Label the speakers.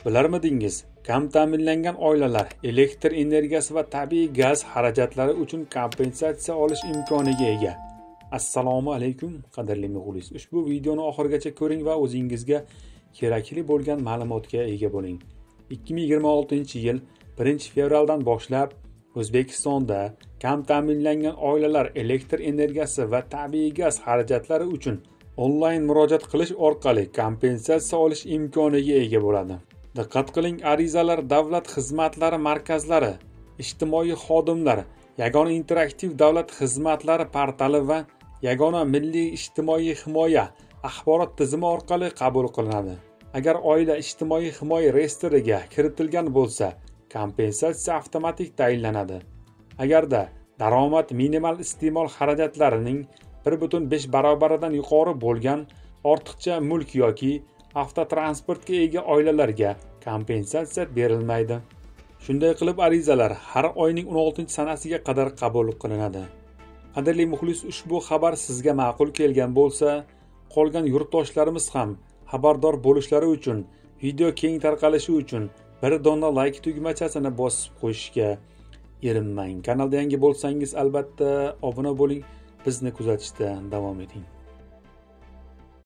Speaker 1: Bilarmidingiz, kam ta'minlangan oilalar elektr energiyasi va tabiiy gaz xarajatlari uchun kompensatsiya olish imkoniga ega. Assalomu alaykum, qadrli muxlis. Ushbu videoni oxirigacha ko'ring va o'zingizga kerakli bo'lgan ma'lumotga ega bo'ling. 2026-yil 1-fevraldan boshlab O'zbekistonda kam ta'minlangan oilalar elektr energiyasi va tabiiy gaz xarajatlari uchun onlayn murojaat qilish orqali kompensatsiya olish imkoniga ega bo'ladi. Diqqat qiling, arizalar davlat xizmatlari markazlari, ijtimoiy xodimlar, yagona interaktiv davlat xizmatlari portali va yagona milliy ijtimoiy himoya axborot tizimi orqali qabul qilinadi. Agar oila ijtimoiy himoya reyestriga kiritilgan bo'lsa, kompensatsiya avtomatik tayinlanadi. Agarda daromad minimal iste'mol xarajatlarining 1.5 barobaridan yuqori bo'lgan ortiqcha mulk yoki avtotransportga ega oilalarga kompensatsiya berilmaydi. Shunday qilib, arizalar har oyning 16-sanasiga qadar qabul qilinadi. Qadrli muxlis, ushbu xabar sizga ma'qul kelgan bo'lsa, qolgan yurtdoshlarimiz ham xabardor bo'lishlari uchun, video keng tarqalishi uchun bir dona like tugmachasini bosib qo'yishga erinmang. Kanalda yangi bo'lsangiz, albatta obuna bo'ling, bizni kuzatishda davom eting.